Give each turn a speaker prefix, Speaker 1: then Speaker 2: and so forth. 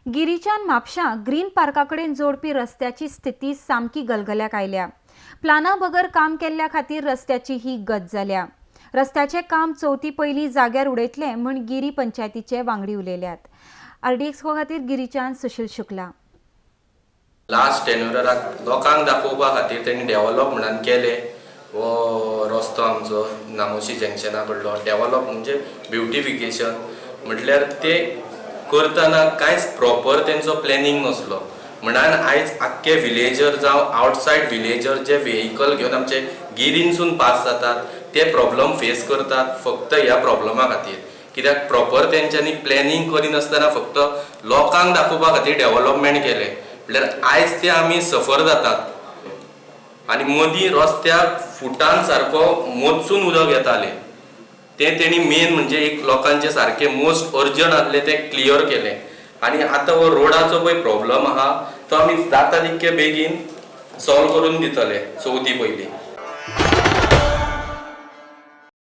Speaker 1: गिरीच्यान म्हापशां ग्रीन पार्का कडेन जोडपी रस्त्याची स्थिती सामकी गलगल्याक आयल्या. प्लाना बगर काम केल्ल्या खातीर रस्त्याची ही गत जाल्या. रस्त्याचें काम चवथी पयलीं जाग्यार उडयतले म्हूण गिरी पंचायतीचे वांगडी उलयल्यात. आरडीएक्स खातीर गिरीच्यान सुशील शुक्ला.
Speaker 2: लास्ट टेन्युराक लोकांक दाखोवपा खातीर तेणी डेव्हलप म्हणून केले हो रस्तो आमचो नामोशी जंक्शना कडलो डेव्हलप म्हणजे ब्युटिफिकेशन म्हटल्यार ते करतना कांयच प्रॉपर तेंचो प्लॅनिंग नासलो म्हणून आयज आख्खे विलेजर जावं आवटसायड विलेजर जे व्हेकल घेवन आमचे गिरीनसून पास जातात ते प्रॉब्लम फेस करतात फक्त ह्या प्रॉब्लमा खातीर. कित्याक प्रॉपर तेंच्यांनी प्लॅनिंग करिनासतना फक्त लोकांक दाखोवपा खातीर डेव्हलपमेंट केलें म्हळ्यार आयज ते आमी सफर जातात आनी मदीं रस्त्याक फुटान सारको मोचून उदक येतालें तें तेणी मेन म्हणजे एक लोकांचे सारकें मोस्ट अर्जंट आसलें तें क्लियर केलें. आनी आतां हो रोडाचो पळय प्रॉब्लम आहा तो आमी जाता तितके बेगीन सॉल्व करून दितले चवथी पयलीं.